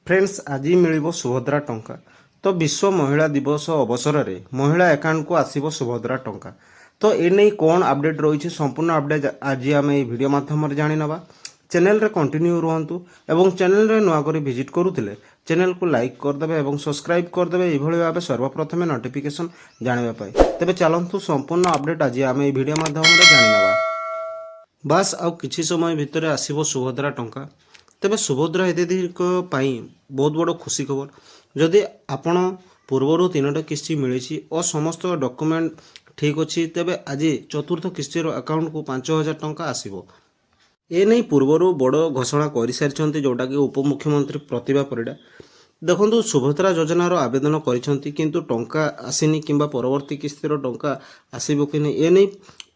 Friends, ଆଜି ମିଳିବ ସୁଭଦ୍ରା ଟଙ୍କା। ତ ବିଶ୍ୱ ମହିଳା ଦିବସ ଅବସରରେ ମହିଳା ଆକାଉଣ୍ଟକୁ ଆସିବ ସୁଭଦ୍ରା ଟଙ୍କା। ତ ଏନେଇ କ'ଣ ଅପଡେଟ୍ ରହିଛି, ସମ୍ପୂର୍ଣ୍ଣ ଅପଡେଟ୍ ଆଜି ଆମେ ଏହି ଭିଡ଼ିଓ ମାଧ୍ୟମରେ ଜାଣିନେବା। ଚ୍ୟାନେଲରେ କଣ୍ଟିନ୍ୟୁ ରୁହନ୍ତୁ ଏବଂ ଚ୍ୟାନେଲରେ ନୂଆ କରି ଭିଜିଟ୍ କରୁଥିଲେ ଚ୍ୟାନେଲକୁ ଲାଇକ୍ କରିଦେବେ ଏବଂ ସବସ୍କ୍ରାଇବ୍ କରିଦେବେ, ଏଇଭଳି ଭାବେ ସର୍ବପ୍ରଥମେ ନୋଟିଫିକେସନ୍ ଜାଣିବା ପାଇଁ। ତେବେ ଚାଲନ୍ତୁ, ସମ୍ପୂର୍ଣ୍ଣ ଅପଡେଟ୍ ଆଜି ଆମେ ଏହି ଭିଡ଼ିଓ ମାଧ୍ୟମରେ ଜାଣିନେବା। ବାସ୍, ଆଉ କିଛି ସମୟ ଭିତରେ ଆସିବ ସୁଭଦ୍ରା ଟଙ୍କା। ତେବେ ସୁଭଦ୍ରା ହିତାଧିକାରୀଙ୍କ ପାଇଁ ବହୁତ ବଡ଼ ଖୁସି ଖବର। ଯଦି ଆପଣ ପୂର୍ବରୁ ତିନୋଟି କିସ୍ତି ମିଳିଛି ଓ ସମସ୍ତ ଡକୁମେଣ୍ଟ ଠିକ୍ ଅଛି, ତେବେ ଆଜି ଚତୁର୍ଥ କିସ୍ତିର ଆକାଉଣ୍ଟକୁ 5000 ଟଙ୍କା ଆସିବ। ଏ ନେଇ ପୂର୍ବରୁ ବଡ଼ ଘୋଷଣା କରିସାରିଛନ୍ତି, ଯେଉଁଟାକି ଉପମୁଖ୍ୟମନ୍ତ୍ରୀ ପ୍ରତିଭା ପରିଡ଼ା। ଦେଖନ୍ତୁ, ସୁଭଦ୍ରା ଯୋଜନାର ଆବେଦନ କରିଛନ୍ତି କିନ୍ତୁ ଟଙ୍କା ଆସିନି କିମ୍ବା ପରବର୍ତ୍ତୀ କିସ୍ତିର ଟଙ୍କା ଆସିବ କି ନାହିଁ, ଏ ନେଇ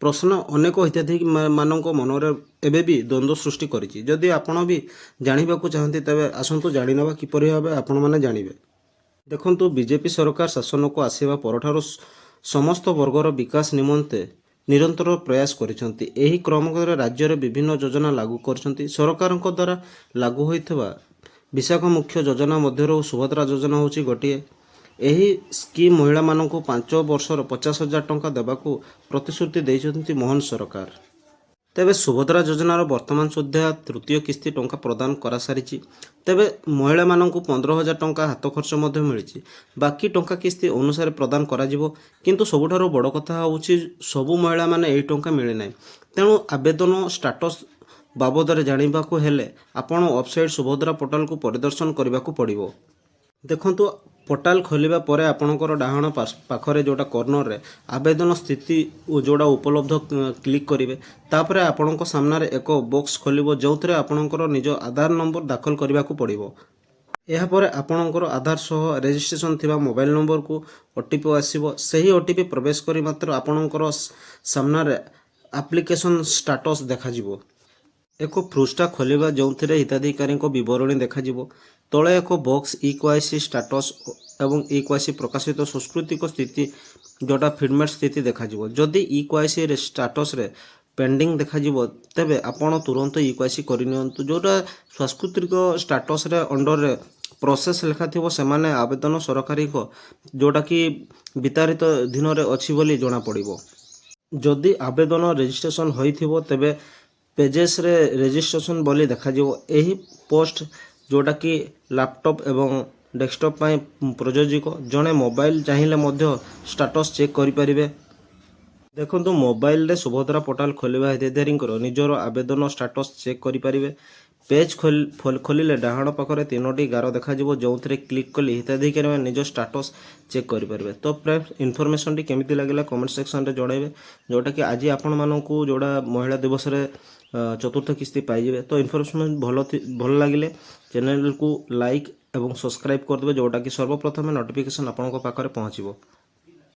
ପ୍ରଶ୍ନ ଅନେକ ହିତାଧିକାରୀ ମାନଙ୍କ ମନରେ ଏବେ ବି ଦ୍ୱନ୍ଦ୍ୱ ସୃଷ୍ଟି କରିଛି। ଯଦି ଆପଣ ବି ଜାଣିବାକୁ ଚାହାନ୍ତି, ତେବେ ଆସନ୍ତୁ ଜାଣିନେବା କିପରି ଭାବେ ଆପଣମାନେ ଜାଣିବେ। ଦେଖନ୍ତୁ, ବିଜେପି ସରକାର ଶାସନକୁ ଆସିବା ପରଠାରୁ ସମସ୍ତ ବର୍ଗର ବିକାଶ ନିମନ୍ତେ ନିରନ୍ତର ପ୍ରୟାସ କରିଛନ୍ତି। ଏହି କ୍ରମରେ ରାଜ୍ୟରେ ବିଭିନ୍ନ ଯୋଜନା ଲାଗୁ କରିଛନ୍ତି। ସରକାରଙ୍କ ଦ୍ୱାରା ଲାଗୁ ହୋଇଥିବା ବିଶାଖ ମୁଖ୍ୟ ଯୋଜନା ମଧ୍ୟରୁ ସୁଭଦ୍ରା ଯୋଜନା ହେଉଛି ଗୋଟିଏ। ଏହି ସ୍କିମ୍ ମହିଳାମାନଙ୍କୁ 5 ବର୍ଷର 50,000 ଟଙ୍କା ଦେବାକୁ ପ୍ରତିଶ୍ରୁତି ଦେଇଛନ୍ତି ମୋହନ ସରକାର। ତେବେ ସୁଭଦ୍ରା ଯୋଜନାର ବର୍ତ୍ତମାନ ସୁଦ୍ଧା ତୃତୀୟ କିସ୍ତି ଟଙ୍କା ପ୍ରଦାନ କରାସାରିଛି। ତେବେ ମହିଳାମାନଙ୍କୁ 15,000 ଟଙ୍କା ହାତ ଖର୍ଚ୍ଚ ମଧ୍ୟ ମିଳିଛି। ବାକି ଟଙ୍କା କିସ୍ତି ଅନୁସାରେ ପ୍ରଦାନ କରାଯିବ। କିନ୍ତୁ ସବୁଠାରୁ ବଡ଼ କଥା ହେଉଛି, ସବୁ ମହିଳାମାନେ ଏହି ଟଙ୍କା ମିଳିନାହିଁ। ତେଣୁ ଆବେଦନ ଷ୍ଟାଟସ୍ ବାବଦରେ ଜାଣିବାକୁ ହେଲେ ଆପଣ ୱେବସାଇଟ୍ ସୁଭଦ୍ରା ପୋର୍ଟାଲକୁ ପରିଦର୍ଶନ କରିବାକୁ ପଡ଼ିବ। ଦେଖନ୍ତୁ, ପୋର୍ଟାଲ ଖୋଲିବା ପରେ ଆପଣଙ୍କର ଡାହାଣ ପାଖରେ ଯେଉଁଟା କର୍ଣ୍ଣରରେ ଆବେଦନ ସ୍ଥିତି ଯେଉଁଟା ଉପଲବ୍ଧ, କ୍ଲିକ୍ କରିବେ। ତାପରେ ଆପଣଙ୍କ ସାମ୍ନାରେ ଏକ ବକ୍ସ ଖୋଲିବ, ଯେଉଁଥିରେ ଆପଣଙ୍କର ନିଜ ଆଧାର ନମ୍ବର ଦାଖଲ କରିବାକୁ ପଡ଼ିବ। ଏହାପରେ ଆପଣଙ୍କର ଆଧାର ସହ ରେଜିଷ୍ଟ୍ରେସନ ଥିବା ମୋବାଇଲ ନମ୍ବରକୁ ଓଟିପି ଆସିବ। ସେହି ଓଟିପି ପ୍ରବେଶ କରି ମାତ୍ର ଆପଣଙ୍କର ସାମ୍ନାରେ ଆପ୍ଲିକେସନ ଷ୍ଟାଟସ୍ ଦେଖାଯିବ। ଏକ ପୃଷ୍ଠା ଖୋଲିବା, ଯେଉଁଥିରେ ହିତାଧିକାରୀଙ୍କ ବିବରଣୀ ଦେଖାଯିବ। ତଳେ ଏକ ବକ୍ସ ଇ କେୱାଇସି ଷ୍ଟାଟସ୍ ଏବଂ ଇ କେୱାଇସି ପ୍ରକାଶିତ ସାଂସ୍କୃତିକ ସ୍ଥିତି, ଯେଉଁଟା ଫିଡମେଣ୍ଟ ସ୍ଥିତି ଦେଖାଯିବ। ଯଦି ଇ କେୱାଇସି ଷ୍ଟାଟସ୍ରେ ପେଣ୍ଡିଂ ଦେଖାଯିବ, ତେବେ ଆପଣ ତୁରନ୍ତ ଇ କେୱାଇସି କରିନିଅନ୍ତୁ। ଯେଉଁଟା ସାଂସ୍କୃତିକ ଷ୍ଟାଟସ୍ରେ ଅଣ୍ଡରରେ ପ୍ରୋସେସ୍ ଲେଖାଥିବ, ସେମାନେ ଆବେଦନ ସରକାରୀଙ୍କ ଯେଉଁଟାକି ବିଚାରାଧୀନରେ ଅଛି ବୋଲି ଜଣାପଡ଼ିବ। ଯଦି ଆବେଦନ ରେଜିଷ୍ଟ୍ରେସନ ହୋଇଥିବ, ତେବେ ପେଜେସରେ ରେଜିଷ୍ଟ୍ରେସନ ବୋଲି ଦେଖାଯିବ। ଏହି ପୋଷ୍ଟ ଯେଉଁଟାକି ଲାପଟପ୍ ଏବଂ ଡେସ୍କଟପ୍ ପାଇଁ ପ୍ରଯୋଜିକ। ଜଣେ ମୋବାଇଲ ଚାହିଁଲେ ମଧ୍ୟ ଷ୍ଟାଟସ୍ ଚେକ୍ କରିପାରିବେ। ଦେଖନ୍ତୁ, ମୋବାଇଲରେ ସୁଭଦ୍ରା ପୋର୍ଟାଲ ଖୋଲିବା ହିତାଧିକାରୀଙ୍କର ନିଜର ଆବେଦନ ଷ୍ଟାଟସ୍ ଚେକ୍ କରିପାରିବେ। ପେଜ୍ ଖୋଲିଲେ ଡାହାଣ ପାଖରେ ତିନୋଟି ଗାର ଦେଖାଯିବ, ଯେଉଁଥିରେ କ୍ଲିକ୍ କଲେ ହିତାଧିକାରୀମାନେ ନିଜ ଷ୍ଟାଟସ୍ ଚେକ୍ କରିପାରିବେ। ତ ଫ୍ରେଣ୍ଡ, ଇନଫର୍ମେସନଟି କେମିତି ଲାଗିଲା, କମେଣ୍ଟ ସେକ୍ସନରେ ଜଣାଇବେ। ଯେଉଁଟାକି ଆଜି ଆପଣମାନଙ୍କୁ ଯେଉଁଟା ମହିଳା ଦିବସରେ ଚତୁର୍ଥ କିସ୍ତି ପାଇଯିବେ। ତ ଇନଫର୍ମେସନ୍ ଭଲ ଲାଗିଲେ ଚ୍ୟାନେଲକୁ ଲାଇକ୍ ଏବଂ ସବସ୍କ୍ରାଇବ୍ କରିଦେବେ, ଯେଉଁଟାକି ସର୍ବପ୍ରଥମେ ନୋଟିଫିକେସନ୍ ଆପଣଙ୍କ ପାଖରେ ପହଞ୍ଚିବ।